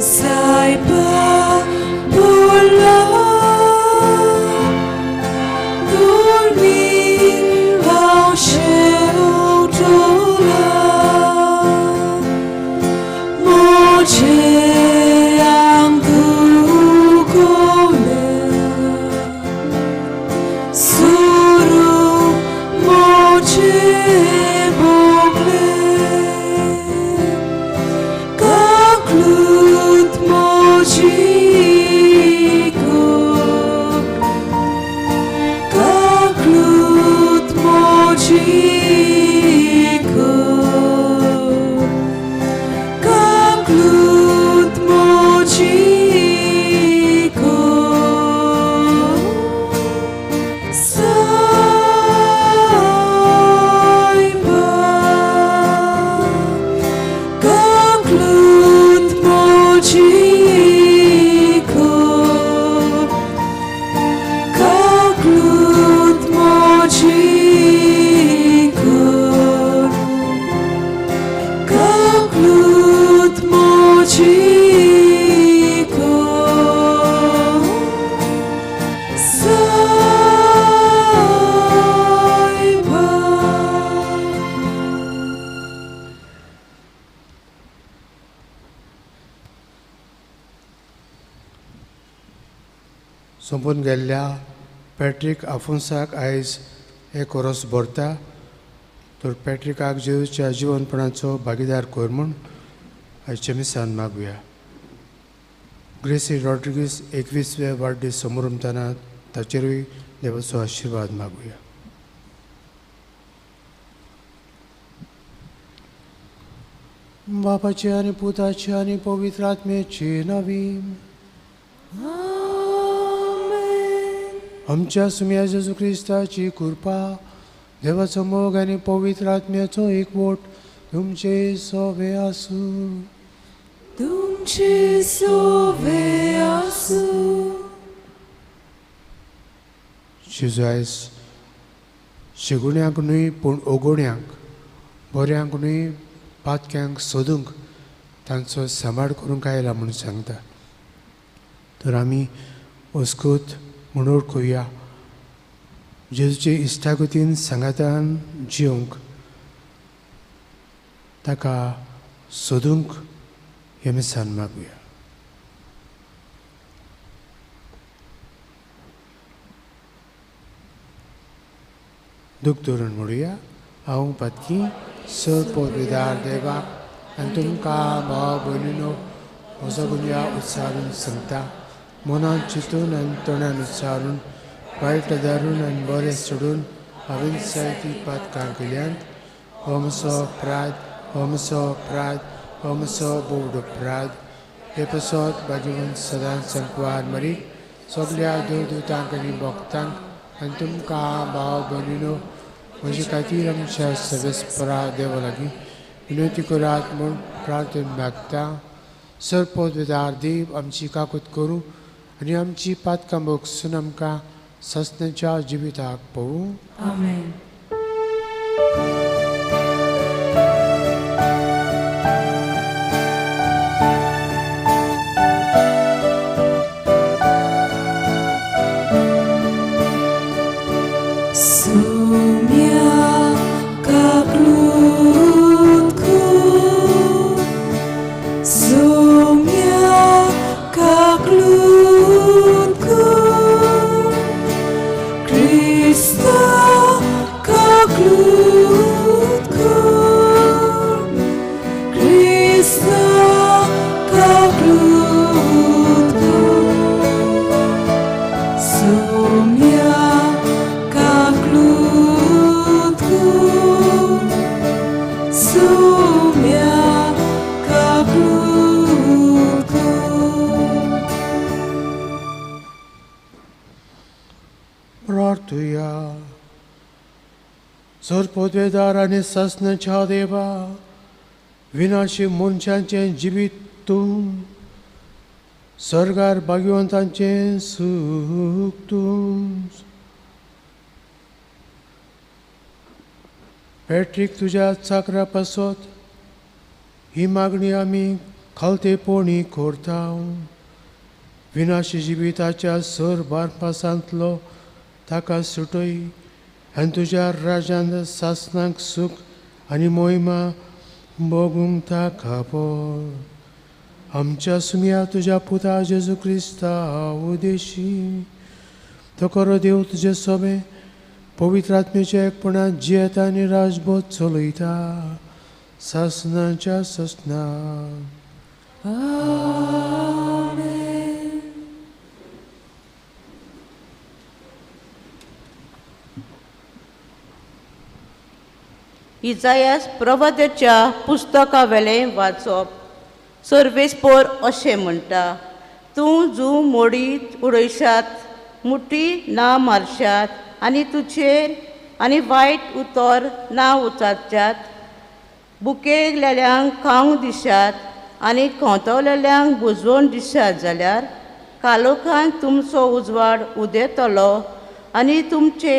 Sai pa dormir ao seu la mocheang dugole suru moche bogle kaklut mojiko kaklut mojiko kaklut mojiko saiba kaklut mojiko kaklut mojiko kaklut mojiko saiba. सोंपून गेल्ल्या Patrick आफोन्साक आयज एक कोरोस भरता तर पॅट्रिकाक जेजूच्या जिवनपणाचो भागीदार कर म्हूण आयच्या मिसान मागुया. ग्रेसी रॉड्रिगीस 21वे वाडदीस समोर ताचेरूय देवाचो आशिर्वाद मागुया. बापाचे आनी पुताचे आनी पवित्र आत्म्याचे नांवी आमेन. आमच्या सुम्या जेजू क्रिस्ताची कृपा, देवाचो मोग आनी पवित्र आत्म्याचो एकवट तुमचे सोवे आसूं. तुमचे सोवे आसूं. जेजू आयज शेगुण्यांक न्हय पूण ओगोण्यांक, बऱ्यांक न्हय पातक्यांक सोदूंक तांचो सांबाळ करूंक आयला म्हूण सांगता. तर आमी अस्कूत म्हूण वळखुया जेजूचे इश्टागतीन सांगातान जिवंक, ताका सोदूंक हें मिसान मागुया. दूख धरून म्हणुया, हांव पातकी सर पविदार देवाक आनी तुमकां भाव भयणीनो म्हजो गुन्यांव उच्चारून सांगता. मनान चिंतून आनी तोंडान उच्चारून, वायट धरून आनी बरें सोडून हांवें जायतीं पातकां केल्यांत. हो म्हजो अपराध, हो म्हजो अपराध, हो म्हजो बोवड अपराध. हे पासत भाग्यवंत सदांच संकवार मरी सगल्या देवदूतांक आनी भक्तांक आनी तुमकां भाव भयणीनो म्हजे खातीर आमच्या सवेस्परा देवा लागीं विनवती करात म्हूण प्रार्थना मागता. सर पदवेदार देव आमची काकूत करूं आनी आमची पातकां भोगसून आमकां सस्नाच्या जिविताक पळोवं. आमेन. Sumia kaklutku, sumia kaklutku, Krista kaklutku, Krista kaklutku, sumia kaklutku, sumia kaklutku. प्रार्थुया. सर पदवेदार आनी सासणाच्या देवा, विनाशी मनशांचें जिवीत तूं, सर्गार भाग्यवंतांचें सूख तूं. पॅट्रीक तुज्या चाकरा पासत ही मागणी आमी खालतेपणी करता. विनाशी जिविताच्या सर बारपासांतलो ताका सुटय आनी तुज्या राज्यांत सासणाक सूख आनी मोहिमा भोगूंक ताका पळ. आमच्या सुमया तुज्या पुता जेजू क्रिस्ता उदेशी तो खरो देव तुजे सोबे पवित्र आत्म्याच्या एकपणांत जियेता आनी राजबोध चलयता सासणाच्या ससना. आमेन. इजायास प्रवाद्याच्या पुस्तकावेलें वाचप. सर्वेस्पोर अशें म्हणटा, तूं जू मोडीत उडयशात, मुठी ना मारशात आनी तुजेर आनी वायट उतर ना उचारच्यात, बुकेलेल्यांक खावंक दिशात आनी खोंतवलेल्यांक बुजवण दिशात जाल्यार कालोखान तुमचो उजवाड उदेतलो आनी तुमचे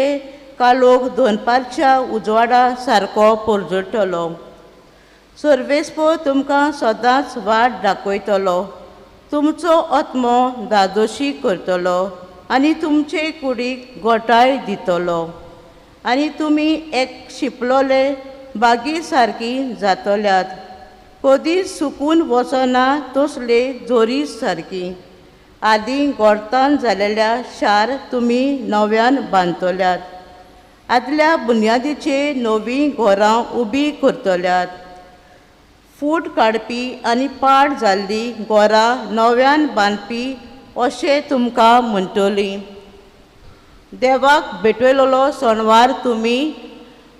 कालोख दनपारच्या उजवाडा सारको परजळटलो. सर्वेस्पोर तुमकां सदांच वाट दाखयतलो, तुमचो आत्मो धादोशी करतलो आनी तुमचे कुडीक गोठाय दितलो आनी तुमी एक शिंपलोले बागी सारकी जातल्यात, कदीच सुकून वचना तसले जोरी सारकी. आदीं गोडतान जालेल्या शार तुमी नव्यान बांदतल्यात, आदल्या बुन्यादीचे नवीं घरां उबीं करतल्यात, फूट काडपी आनी पाड जाल्लीं घरां नव्यान बांदपी अशें तुमकां म्हणटली. देवाक भेटयलेलो सणवार तुमी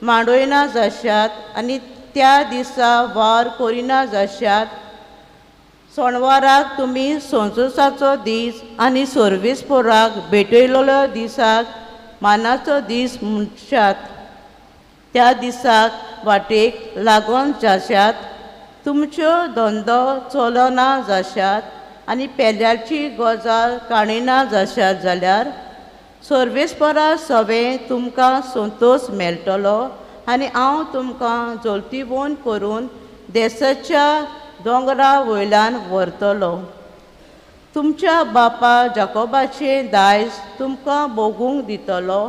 मांडयना जाशात आनी त्या दिसा वार करिना जाशात. सणवाराक तुमी संतोशाचो दीस आनी सर्वेस्पोराक भेटयलेलो दिसाक मानाचो दीस म्हणशात. त्या दिसाक वाटेक लागून जाशात, तुमच्यो धंदो चलना जाशात आनी पेल्याची गजाल काडिना जाशात जाल्यार सर्वेस्पोरा सवें तुमकां संतोश मेळटलो आनी हांव तुमकां जल्तीवोन करून देसाच्या दोंगरा वयल्यान व्हरतलो. तुमच्या बापा जाकोबाचें दायज तुमकां भोगूंक दितलो,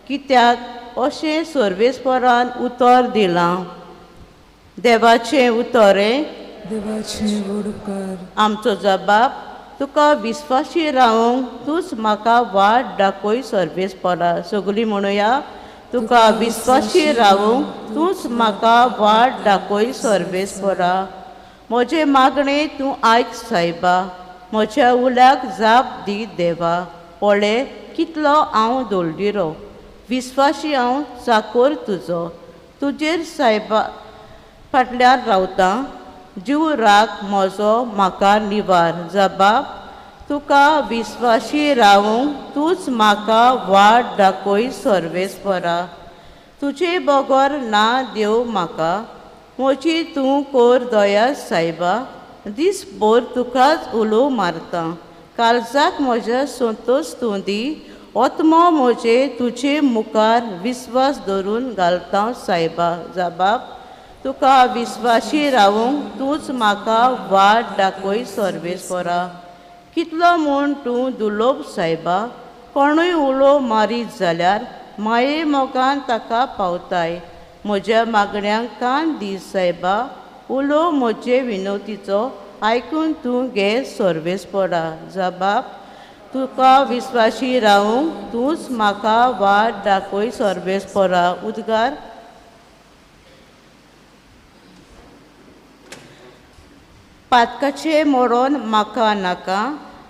कित्याक अशें सर्वेस्पोरान उतर दिलां. देवाचें उतर हें. देवाचें व्हड उपकार. आमचो जबाब तुका विस्वाशी रावंक तूंच म्हाका वाट दाखय सर्वेस्पोरा. सगळीं म्हणुया, तुका विस्वाशी रावंक तूंच म्हाका वाट दाखय सर्वेस्पोरा. म्हजें मागणें तूं आयक सायबा, म्हज्या उल्याक जाप दी देवा. पळय कितलो हांव दोलदिरो, विस्वाशी हांव चाकोर तुजो, तुजेर सायबा फाटल्यान रावतां, जीव राख म्हजो म्हाका निवार. जबाब तुका विस्वाशी रावंक तूंच म्हाका वाट दाखय सर्वेस्पोरा. तुजे बगर ना देव म्हाका, म्हजी तूं कोर दया सायबा. दीसभर तुकाच उलो मारता, काळजाक म्हज्या संतोश तूं दी, आत्मो म्हजे तुजे मुखार विस्वास धरून घालता सायबा. जबाब तुका विस्वाशी रावंक तूंच म्हाका वाट दाखय सर्वेस्पोरा. कितलो म्हूण तूं दुलोब सायबा, कोणूय उलो मारीत जाल्यार माये मोगान ताका पावताय. म्हज्या मागण्यांक कान दी सायबा, उलो म्हजे विनवतीचो आयकून तूं घे सर्वेस्पोरा. जबाब तुका विस्वाशी रावंक तूंच म्हाका वाट दाखय सर्वेस्पोरा. उद्गार. पातकाचें मरण म्हाका नाका,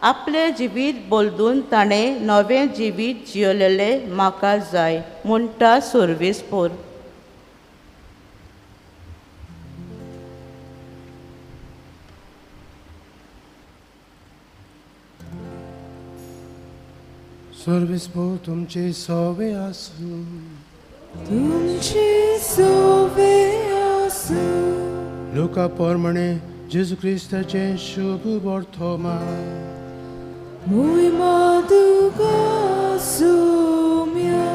आपलें जिवीत बदलून ताणें नवें जिवीत जियलेलें म्हाका जाय म्हणटा सर्वेस्पोर. सर्वेस्पोर तुमचे सोवे आसूं. तुमचे सोवे आसूं. लुका प्रमाणे जेजू क्रिस्ताचें शुभ वर्तमान. मोहिमा तुका सुम्या.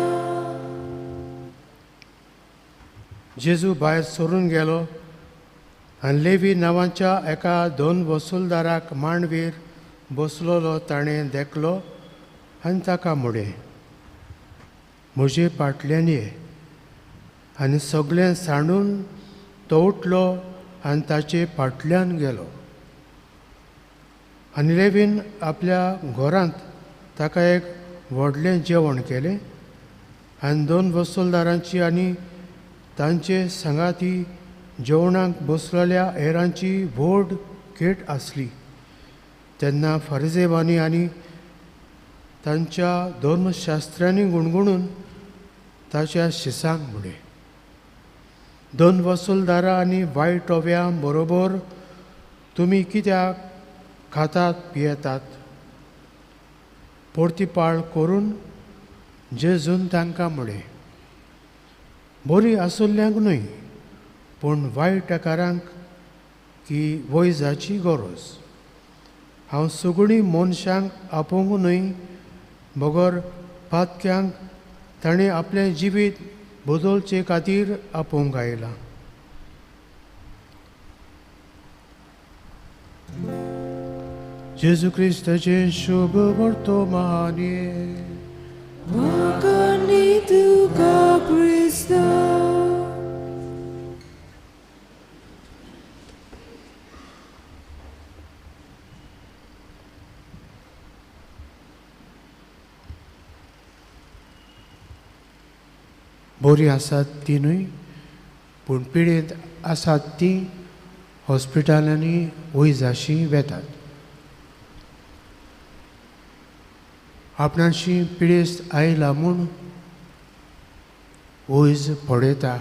जेजू भायर सरून गेलो आनी लेवी नांवाच्या एका दोन वसुलदाराक मांडवीर बसलोलो ताणें देखलो आनी ताका म्हळें, म्हजे फाटल्यान ये. आनी सगळें सांडून तो उठलो आनी ताचे फाटल्यान गेलो. आनी लेवीन आपल्या घरांत ताका एक व्हडलें जेवण केलें आनी दोन वसुलदारांची आनी तांचे सांगाती जेवणाक बसलेल्या हेरांची व्हड खेट आसली. तेन्ना फरिजेवांनी आनी तांच्या धर्मशास्त्र्यांनी गुणगुणून ताच्या शिसांक म्हळें, दोन वसुलदारां आनी वायट ओव्यां बरोबर तुमी कित्याक खातात पियेतात? परतीपाळ करून जेजून तांकां म्हळें, बरी आसुल्ल्यांक न्हय पूण वायट आकारांक की वैजाची गरज. हांव सगळीं मनशांक आपोवंक न्हय बगर पातक्यांक ताणें आपलें जिवीत बदलचे खातीर आपोवंक आयलां. जेजू क्रिस्ताचें शुभ वर्तमान. बरी आसात ती न्हय पूण पिडेंत आसात ती हॉस्पिटलांनी वैजाशी वेतात. आपणाशी पिडेस्त आयला म्हूण वैज पळयता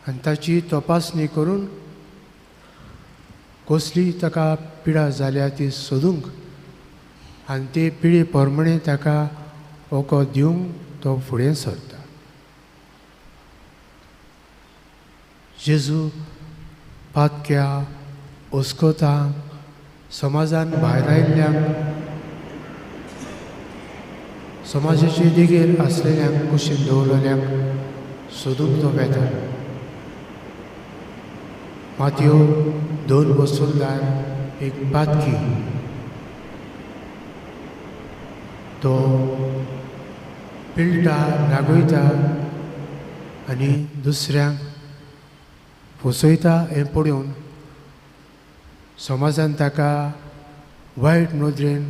आनी ताची तपासणी करून कसली ताका पिडा जाल्या ती सोदूंक आनी ते पिडे प्रमाणे ताका वखद दिवंक तो फुडें सरता. जेजू पातक्या ओस्कोतांक समाजान भायर आयिल्ल्यांक समाजाचे देगेर आसलेल्यांक कुशीन दवरलेल्यांक सोदूंक तो वेता. मातयो दोन वसुलदार एक पातकी तो पिळटा नागयता आनी दुसऱ्यांक फसयता हें पळोवन समाजान ताका वायट नदरेन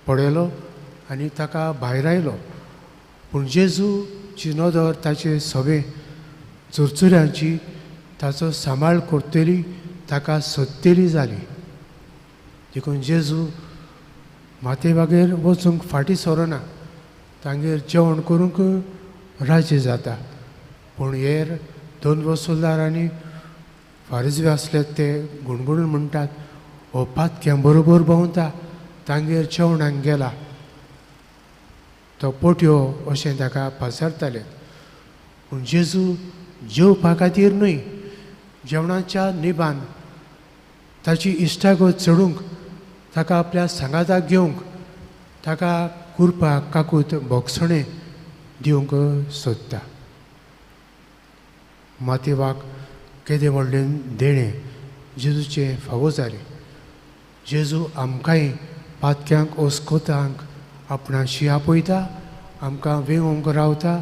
पळयलो आनी ताका भायर आयलो. पूण जेजूची नदर ताचे सवे चुरचुऱ्यांची ताचो सांबाळ करतली ताका सोदतली जाली. देखून जेजू मातेबागेर वचूंक फाटीं सरना, तांगेर जेवण करूंक राजी जाता. पूण हेर दोन वसुलदार आनी फारिजवे आसले ते गुणगुणून म्हणटात, हो पातक्यां बरोबर भोंवता, तांगेर जेवणाक गेला, तो पोटयो अशें ताका पाचारताले. पूण जेजू जेवपा खातीर न्हय, जेवणाच्या निबान ताची इश्टागत चडूंक, ताका आपल्या सांगाताक घेवंक, ताका कुरपा काकूत भोगसणें दिवंक सोदता. मातेवाक केदें व्हडलें देणें जेजूचें फावो जालें. जेजू आमकांय पातक्यांक ओस्कोतांक आपणाशी आपयता, आमकां वेंगोवंक रावता,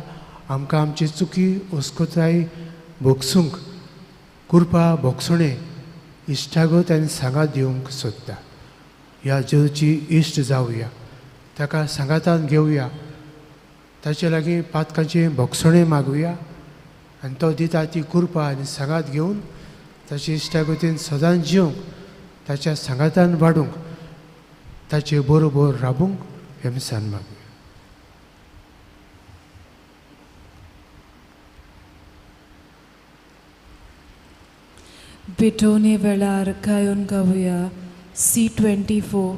आमकां आमची चुकी ओस्कोताय भोगसूंक कुरपा भोगसणें इश्टागत आनी सांगात दिवंक सोदता. ह्या जेजूची इश्ट जावया, ताका सांगातान घेवया, ताचे लागीं पातकाचें भोगसणें मागुया आनी तो दिता ती कृपा आनी सांगात घेवन ताचे इश्टागतीन सदांच जिवंक, ताच्या सांगातान वाडूंक, ताचे बरोबर राबूंक हेमसान मागुया. भेटवणे वेळार गायोन गावया C24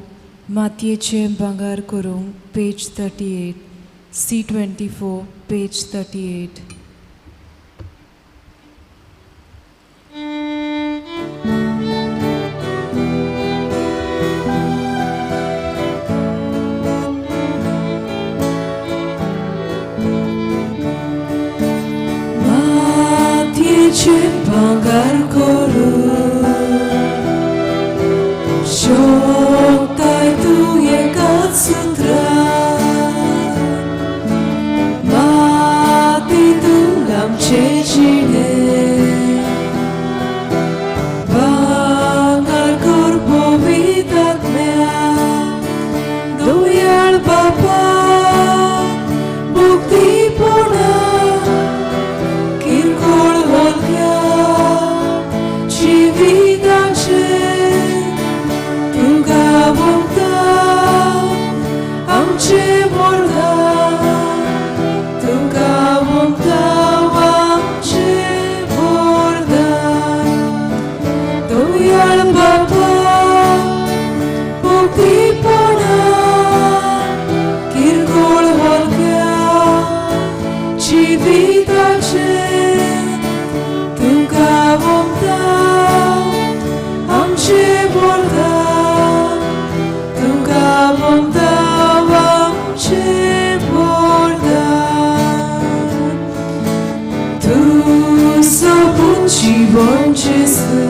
मातयेचें भांगर करूंक पेज 38 C24 page 38. मातयेचें भांगर करूंक शकताय तूं एकाच सुत्रान माती तूं आमचें जिणें भांगर कर पवित्र आत्म्या दयाळ बापा मुक्तीपणा किरकोळ हलक्या जिविताचें तुका भोगता आमचें वरदान तुका भोगता आमचें वरदान दयाळ बापा मुक्तीपणा किरकोळ हलक्या जिविताचें तुका भोगता आमचें वरदान तुका भोगता आमचें वरदान तूं सोबून जिवन जेजू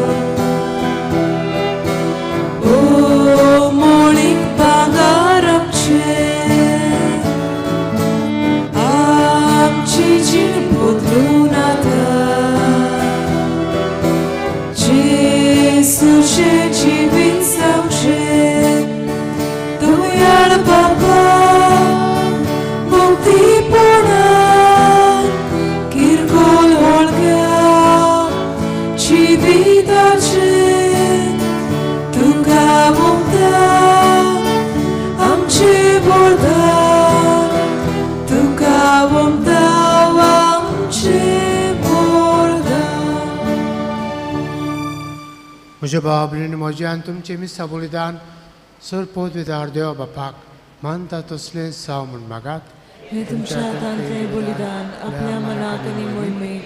ओ मोळीक भांगर आमचें आमची जीण बदलून आतां जेजूचें जिवीत जावचें दयाळ बाबा मुक्तीपणान किरकोळ हळग्या जिविताचें तुका भोगता आमचें वरदान तुका भोगता आमचें वरदान. म्हज्या भाव भयणी म्हजें आनी तुमचें मिसां बलिदान सर पदवीदार देवा बापाक मानता तसलें जावं म्हूण मागात. हें तुमच्या हातांतलें बलिदान आपल्या मनाक आनी मोहिमेक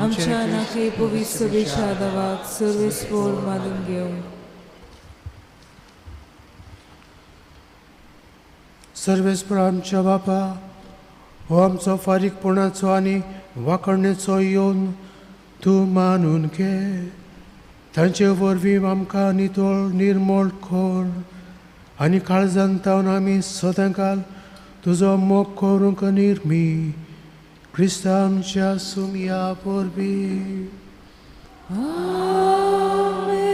आमच्या नाके पवित्र सभेच्या देवाक सर्वेस्पोर मानून घेवं. सर्वेस्पर आमच्या बापा हो आमचो फारीकपणाचो आनी वांकरणेचो येवन तूं मानून घे. तांचे वरवीं आमकां नितळ निर्मळ कर आनी काळजान तावन आमी सदांकाल तुजो मोग करूंक निर्मी क्रिस्ता आमच्या सुमया वरवीं. आमेन.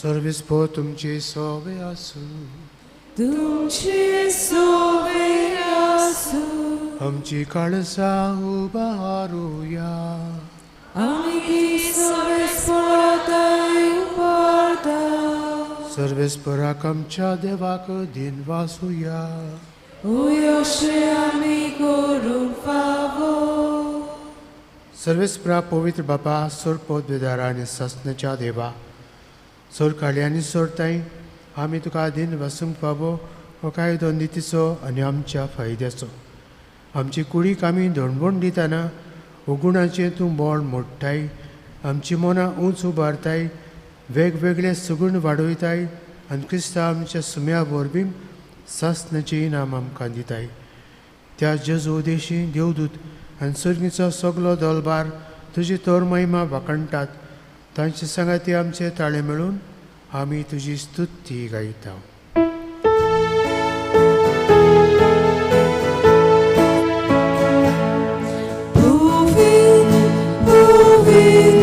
सर्वीस पो तुमची सोबे आसूं. तुमचे सोबे आसूं. आमची काळजां उबारुया. आमी ती सर्वेस्पराताय उबारता. सर्वेस्पराक आमच्या देवाक दिन वासुया. अशें आमी करूंक फावो. सर्वेस्परा पवित्र बापा सोर पदवेदार आनी सासणाच्या देवा सोर काळी आनी सोरताय आमी तुका दिन वासूंक फावो हो कायदो नितीचो आनी आमच्या फायद्याचो. आमची कुडीक आमी धोणबोण दितना उगुणाचें तूं बोण मोडटाय आमची मनां उंच उबारताय वेगवेगळे सगुण वाडयताय आनी क्रिस्ता आमच्या सुम्या वरवीं सासणाचें इनाम आमकां दिताय. त्या जेजू देशी देवदूत आनी सर्गीचो सगलो दलबार तुजी तोर महिमा वाखणटात. तांचे सांगाती आमचे ताळे मेळून आमी तुजी स्तुती गायता. Puvin, puvin,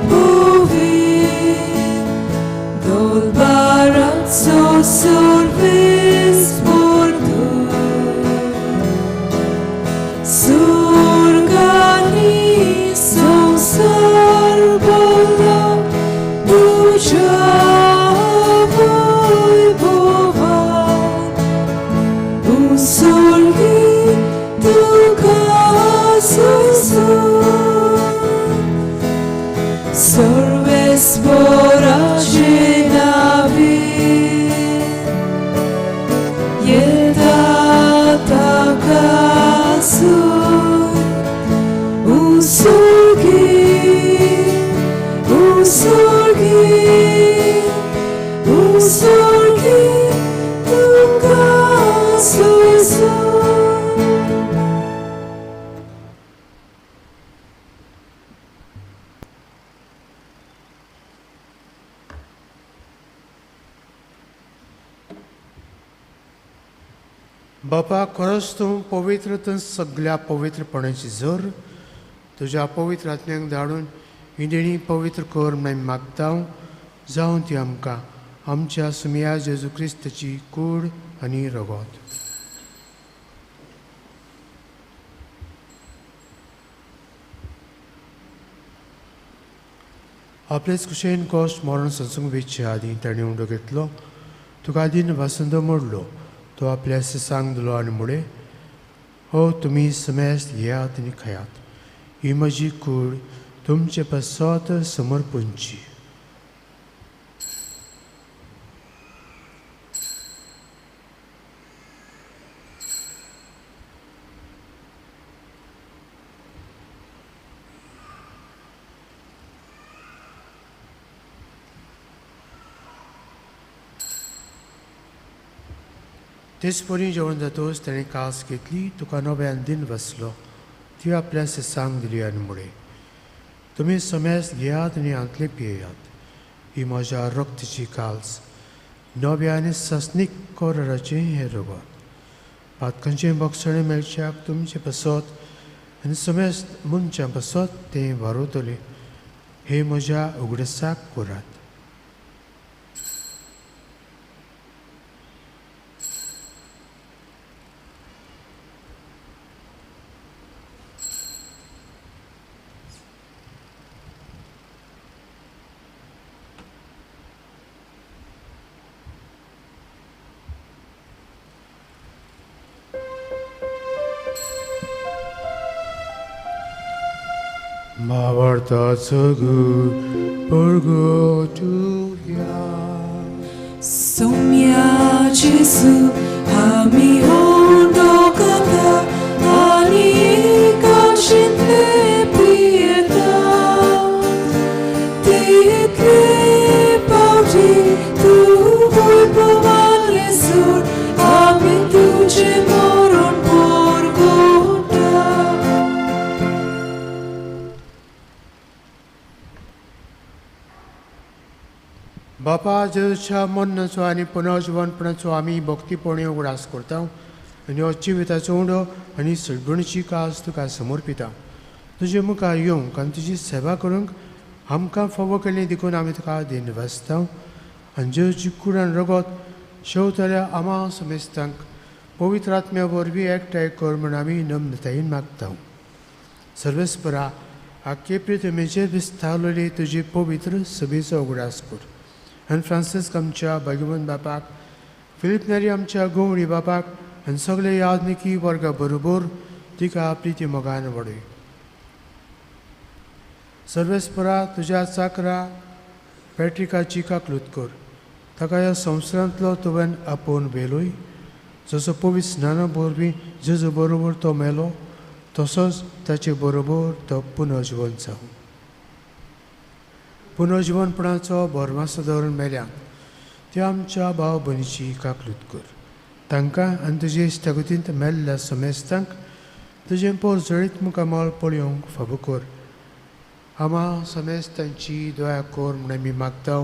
puvin, dolbarazzo sorves portu, surgani samsar bola, tuja voi bova, usurgi tuka susu, sorves borace navi. बापा खरोच तूं पवित्र तूं सगळ्या पवित्रपणाची जर तुज्या पवित्र आत्म्यांक धाडून ही देणी पवित्र कर म्हण मागता जावं ती आमकां आमच्या सुमया जेजू क्रिस्ताची कूड आनी रगत. आपलेच कुशेन कश्ट मरण संसूंक वेचचे आदीं ताणें उंडो घेतलो, तुका दिन वासंत मोडलो, तो आपल्या सिसांक दिलो आनी म्हळें, हो तुमी समेस्त घेयात आनी खायात, ही म्हजी कूड तुमचे पासत समर्पणची. तेच परी जेवण जातकच ताणें कास घेतली, तुका नव्यान दिन बसलो, ती आपल्या सिसांक दिली आनी म्हळें, तुमी समेस्त घेयात आनी हांतले पियेयात, ही म्हज्या रक्ताची काल्स, नव्या आनी ससनीक कराराचें हें रगत, पातकांचें बक्षणें मेळच्याक तुमचें पासत आनी समेस्त मनशां पासत तें वारवतलें, हें म्हज्या उगडसाक करात. Somia Jesu, ami ondo kata, ani kashintle pieta, title pauti tu voi povale sur, ami tuce moron porgota. बापा जेजूच्या मरणाचो आनी पुनर्जिवनपणाचो आमी भक्तीपणी उगडास करता आनी हो जिविताचो उंडो आनी सडबणीची कास तुका समर्पिता. तुजे मुखार येवंक आनी तुजी सेवा करूंक आमकां फावो केली देखून आमी तुका दिनवासता आनी जेजूची कूड आनी रगत शेवतल्या आमा समेस्तांक पवित्र आत्म्या वरवीं एकठांय कर म्हूण आमी नम्रतायेन मागता. सर्वेस्परा आख्खे पृथ्वीचेर विस्तारलेली तुजी पवित्र सभेचो उगडास कर आनी फ्रांसिस्क आमच्या भाग्यवंत बापाक, फिलीप नेरी आमच्या गवळी बापाक आनी सगळे याज्ञिकी वर्गा बरोबर तिका आपली ती मोगान वाडय. सर्वेस्परा तुज्या चाकरा पॅट्रिकाची काकलूत कर, ताका ह्या संवसारांतलो तुवें आपोवन व्हेलोय, जसो पवित्र स्नाना वरवीं जेजू बरोबर तो मेलो तसोच ताचे बरोबर तो पुनर्जिवन जावं. पुनर्जिवनपणाचो भरमासो दवरून मेल्यात त्या आमच्या भाव भयणीची काकलूत कर, तांकां आनी तुजे इश्टागतींत मेल्ल्या समेस्तांक तुजें पोर जळीत मुखामळ पळोवंक फावो कर. आमा समेस्तांची दया कर म्हूण आमी मागता.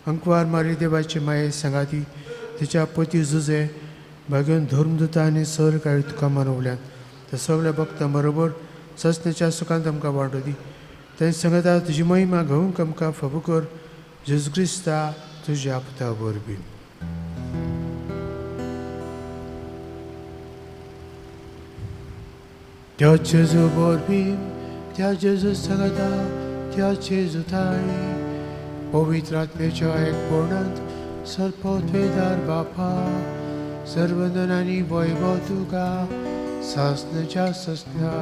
अंकवार मारी देवाची माये सांगाती तिच्या पती जुजे भाग्योन धर्मदूता आनी सर काळी तुका मनवल्यात त्या सगळ्या भक्तां बरोबर ससनेच्या सुखांत आमकां वांटो दी. तें सांगता तुजी महिमा घेवंक आमकां फावो कर, जेजू क्रिस्ता तुज्या पुता वरवीं. त्या जेजू वरवीं, त्या जेजू सांगता, त्या जेजू थाय पवित्र आत्म्याच्या एकपणांत सर्वोत्वेदार बापा सर्वंदन आनी वैभव तुका सासनाच्या ससना.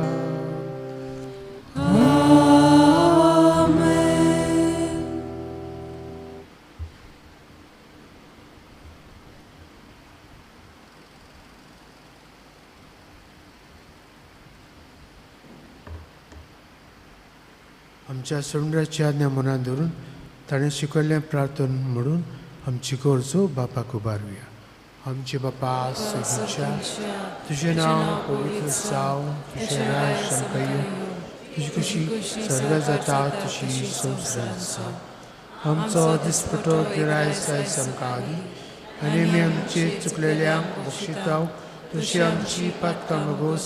आमच्या सोंडराची आज्ञा मनात धरून ताणें शिकयल्लें प्रार्थन म्हणून आमची गरजो बापाक उबारुया. आमचे बापा सगळ्यांच्या तुजें नांव पवित्र जावं, तुजें राज्य आमकां येवं, तुजी कशी सर्व जाता तशी संवसारांत जावं. आमचो दिसपटो गिरायस आयज आमकां दी आनी आमी आमचे चुकलेल्यांक बक्षिताव तशी आमची पातकां भोगोस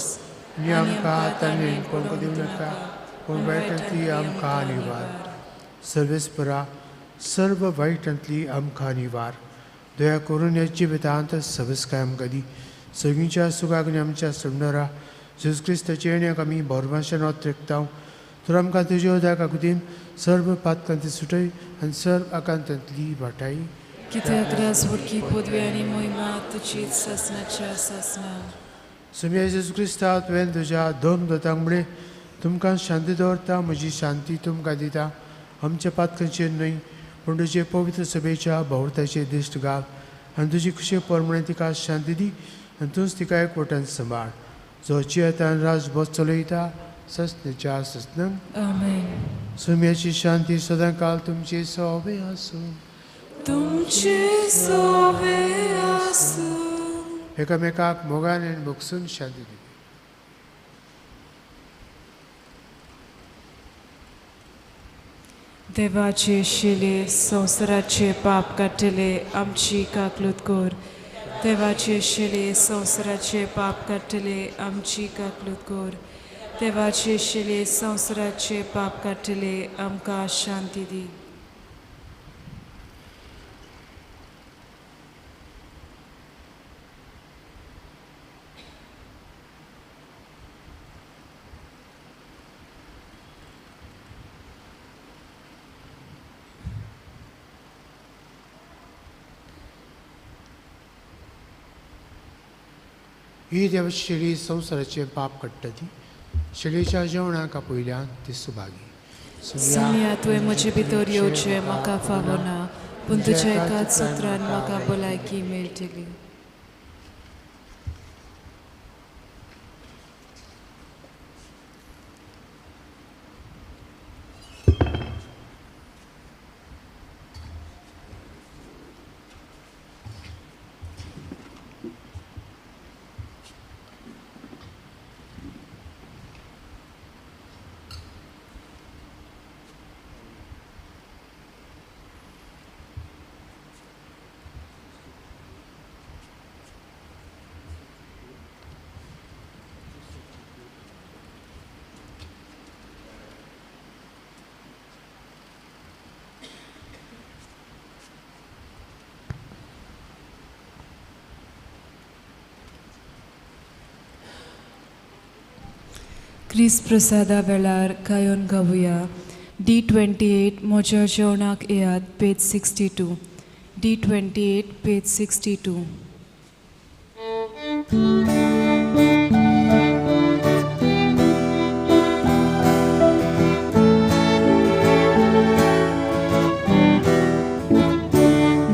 आनी आमकां ताणें कोणको दिवं नाका पूण वायटांतली आमकां निवार. सर्वेस्परा सर्व वायटांतली आमकां निवार. दया करून ह्या जिवितांत सवस्काय आमकां दी. सगळींच्या सुखाक आनी आमच्या सोडणारा जेजू क्रिस्ताचे येण्याक आमी भरमाशान ओत्रेकता. तर आमकां तुज्या उदक काकुतीन सर्व पातकांती सुटय आनी सर्व आकांतांतली वाटाय. कित्याक राजवटकी पदवी आनी मोहिमा तुजीच सासणाच्या सासना. सुम्या जेजू क्रिस्ता तुवें तुज्या दोन दोतांक म्हळें तुमकां शांती दवरता म्हजी शांती तुमकां दिता. आमच्या पातकांचेर न्हय पूण तुजे पवित्र सभेच्या भोंवताचेर दिश्ट घाल आनी तुजी खुशे प्रमाणे तिका शांती दी आनी तूंच तिका एकवटान सांबाळ जो जियेतान राजभोज चलयता ससनेच्या ससनम. आमेन. सुम्याची शांती सदांकाल तुमची सोबे आसूं. तुमचे सोबे आसूं. एकामेकाक मोगान आनी भोगसून शांती दी. देवाचे शिले संवसाराचे पाप काडटले आमची काकलूत कर. देवाचे शिले संवसाराचे पाप काडटले आमची काकलूत कर. देवाचे शिले संवसाराचे पाप काडटले आमकां शांती दी. ही देव शेळी संवसाराचें पाप काडटा ती शेळीच्या जेवणाक आपयल्यान ती सुभागी. सुम्या तुवें म्हजे भितर येवचें म्हाका फावना पूण तुज्या एकाच सत्रान म्हाका भलायकी मेळटली. क्रिस्त प्रसादा वेळार गायोन गावया. D28 म्हज्या जेवणाक येयात पेज 62. D28 page 62.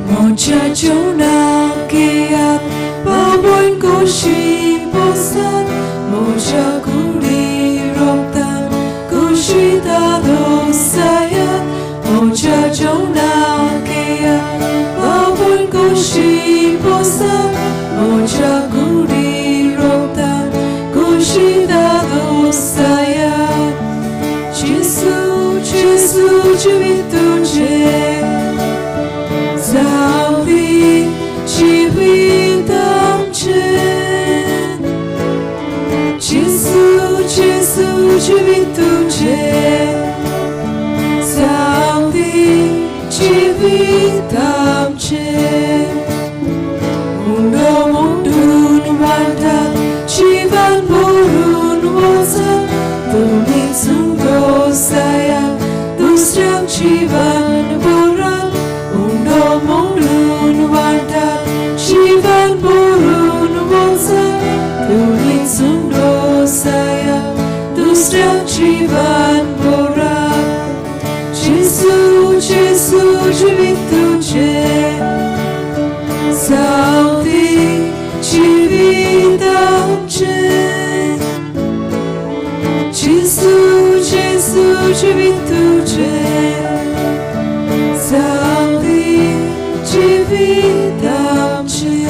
म्हज्या जेवणाक येयात बाबून खोशी बसात म्हज्या कुडी म्हज्या जेवणाक येयात बाबून खोशी बसात म्हज्या कुडी रोगतान खोशी दादोसायात. जेजू जेजू जिवीत तुजें जावं दी जिवीत आमचें. जेजू जेजू जिवीत तुजें जावं दी जिवीत आमचें. उंडो मुंडून वाडटात जिवान भरून वचत तुमी सुंदोसायात दुसऱ्यांक जिवान भरात. उंडो मुंडून वाडटात जिवान भरून वचत तुमी सुंदोसायात दुसऱ्यांक जिवान भरात. जेजू जेजू जिवीत तुजें जावं दी जिवीत आमचें. जेजू जेजू जिवीत तुजें जावं दी जिवीत आमचें.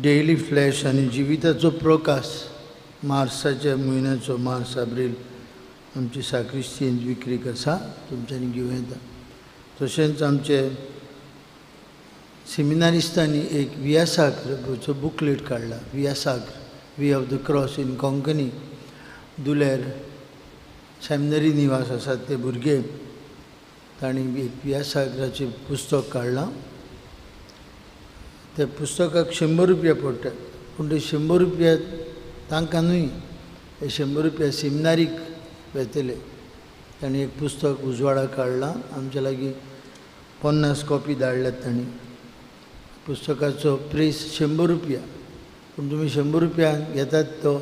डेली फ्लॅश आनी जिविताचो प्रकाश मार्साच्या म्हयन्याचो मार्स एप्रील आमची साक्रिस्तींत विक्रीक आसा, तुमच्यांनी घेवं येता. तशेंच आमचे सेमिनारिस्तांनी एक वियासाग्र बुकलेट काडला, वियासाग्र way of the cross in Konkani. Duler seminary निवास आसात ते भुरगे, तांणी एक वियासाग्राचें पुस्तक काडलां. त्या पुस्तकाक 100 रुपया पडटात, पूण ते 100 रुपया तांकां न्हय, हे 100 रुपया सेमिनारीक वेतले. तांणी एक पुस्तक उजवाडा काडलां, आमच्या लागीं 50 कॉपी धाडल्यात तांणी. पुस्तकाचो प्रेस 100 रुपया, पूण तुमी 100 रुपया घेतात तो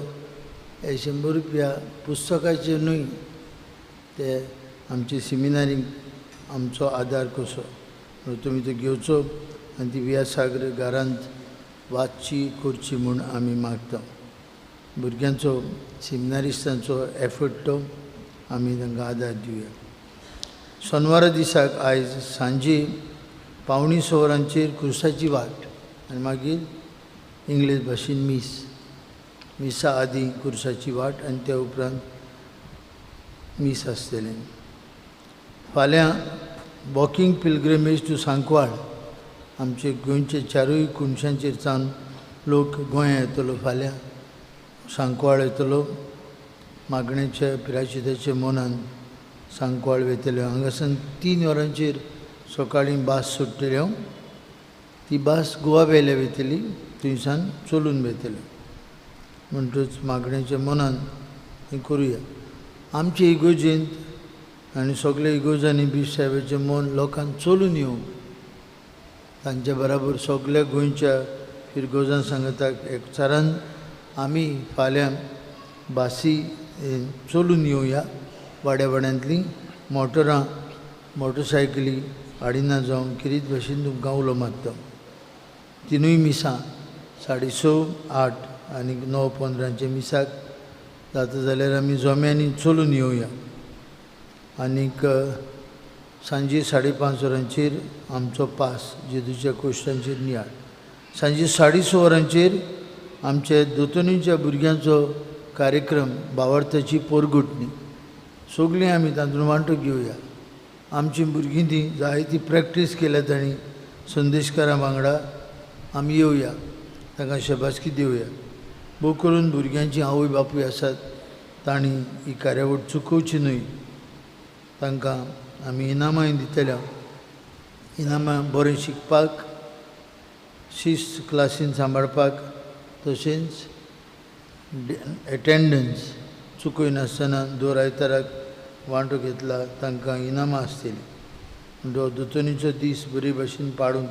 हे 100 रुपया पुस्तकाचे न्हय, ते आमचे सेमिनारीक आमचो आदार कसो. तुमी तो घेवचो आनी ती वियासागर घरांत वाचची करची म्हूण आमी मागता. भुरग्यांचो सेमिनारिस्तांचो एफर्ट तो आमी तांकां आदार दिवया. सोनवारा दिसाक आयज सांजे 5:45 वरांचेर क्रुसाची वाट आनी मागीर इंग्लीश भाशेन मीस, मिसा आदी कुर्साची वाट आनी त्या उपरांत मीस आसतलें. फाल्यां वॉकिंग पिलग्रिमेज टू सांकवाळ, आमचे गोंयचे चारूय कोनशांचेर सावन लोक गोंया येतलो, फाल्यां सांकवाळ येतलो, मागणेच्या पिराशिताच्या मनान सांकवाळ वयतले. हांगासान 3 वरांचेर सकाळीं बास सोडटले, ती बास गोवा वेल्या वयतली, थंयसान चलून वयतले. म्हणटच मागणेच्या मनान हें करुया. आमचे इगोजेंत आनी सगळे इगोजांनी बीश साहेबाचें मन लोकांक चलून येवंक, तांच्या बराबर सगळ्या गोंयच्या फिरगोजां सांगताक एकचारान आमी फाल्यां बासी चलून येवया. वाड्या वाड्यांतलीं मोटरां मोटरसायकली हाडिना जावं किरीत भाशेन तुमकां उलो मारता. तिनूय मिसां 6:30, 8 आनी 9:15 मिसाक जाता जाल्यार आमी जोम्यांनी चलून येवया. आनीक सांजे 5:30 वरांचेर आमचो पास जेजूच्या कोश्टांचेर नियाळ. सांजे 6:30 वरांचेर आमचे दोतोनीच्या भुरग्यांचो कार्यक्रम भावार्थाची पोरगुटणी, सगळीं आमी तातूंत वांटो घेवया. आमची भुरगीं ती जायती प्रॅक्टीस केल्या तांणी संदेशकारां वांगडा आमी येवया, तांकां शबासकी दिवया. भोव करून भुरग्यांची आवय बापूय आसात तांणी ही कार्यावळ चुकोवची न्हय. तांकां आमी इनामांय दितले, इनामां बरें शिकपाक, शिस्त क्लासीन सांबाळपाक, तशेंच एटेंडन्स चुकयनासतना दर आयताराक वांटो घेतला तांकां इनामां आसतलीं. म्हणटकच दोतोनीचो दीस बरे भाशेन पाडूंक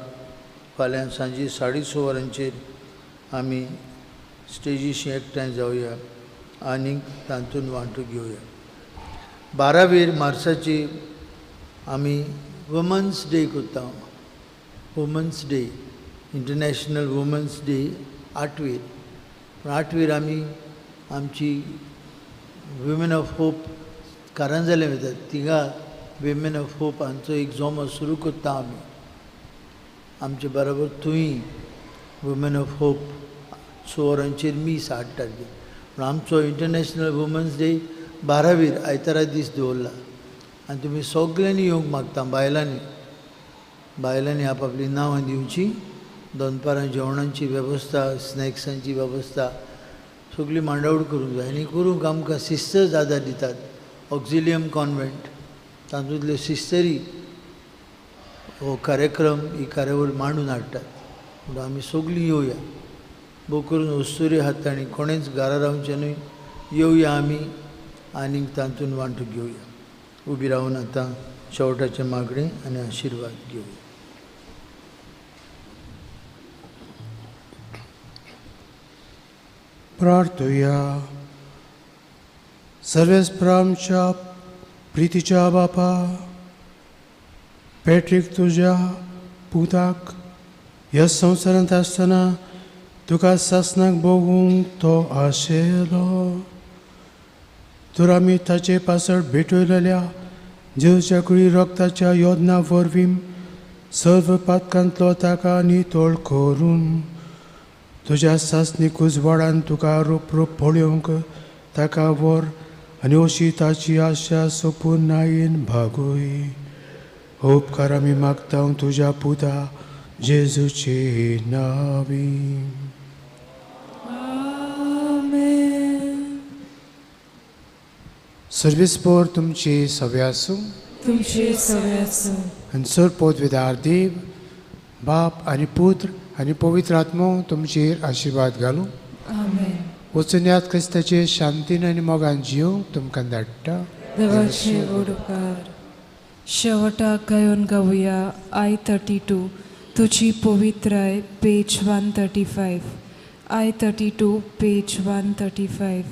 फाल्यां सांजे 6:30 वरांचेर आमी स्टेजीशी एकठांय जावया आनी तातूंत वांटो घेवया. 12 मार्साची आमी वुमन्स डे करता. Women's day, international women's day 8वेर. पूण 8वेर आमी आमची वुमेन ऑफ होप कारांजाले वयतात, थिंगा वुमेन ऑफ होप हांचो एक जोमो सुरू करता आमी. आमचे बरोबर थंय वुमेन ऑफ होप 6 वरांचेर मीस 8 तारखेर. पूण आमचो इंटरनॅशनल वुमन्स डे 12वेर आयतारा दीस दवरला आनी तुमी सगल्यांनी येवंक मागता. बायलांनी बायलांनी आपापलीं नांवां दिवचीं. दनपारां जेवणाची वेवस्था, स्नॅक्सांची वेवस्था सगळी मांडावळ करूंक जाय. आनी करूंक आमकां सिस्टर्स आदार दितात. ऑक्झिलियम कॉन्वेंट तातूंतल्यो सिस्टरी हो कार्यक्रम ही कार्यावळ मांडून हाडटात. म्हणून आमी सगळीं येवया. भोव करून अस्तुरी आहात तांणी कोणेंच घरा रावचें न्हय. येवया आमी आनी तातूंत वांटो घेवया. उबी रावन आतां शेवटाचें मागणें आनी आशिर्वाद घेवया. प्रार्थुया. सर्वेस्पर आमच्या प्रितीच्या बापा, पॅट्रीक तुज्या पुताक ह्या संवसारांत आसतना तुका सासणाक भोगूंक तो आशेलो. तर आमी ताचे पासत भेटयलेल्या जेजूच्या कुडी रक्ताच्या योजना वरवीं सर्व पातकांतलो ताका नितळ करून तुज्या सासणीक उजवाडान तुका रूप रूप पळोवंक ताका व्हर आनी अशी ताची आशा सोपूर्णायेन भागोय. उपकार आमी मागता तुज्या पुता जेजूचे नांवी. आमेन. सर्वीस पोर तुमची सवे आसूं, तुमचे सवे आसूं. आनी सर पोदवेदार देव बाप आनी पुत्र आनी पवित्र आत्मो तुमचेर आशिर्वाद घालूं. आमेन. वचून याद क्रिस्ताचे शांतीन आनी मोगान जियोंक तुमकां धाडटा. देवाचे व्हड उपकार. शेवटाक गायोन गावया I 32 तुजी पवित्राय, पेज 135. I 32, page 135.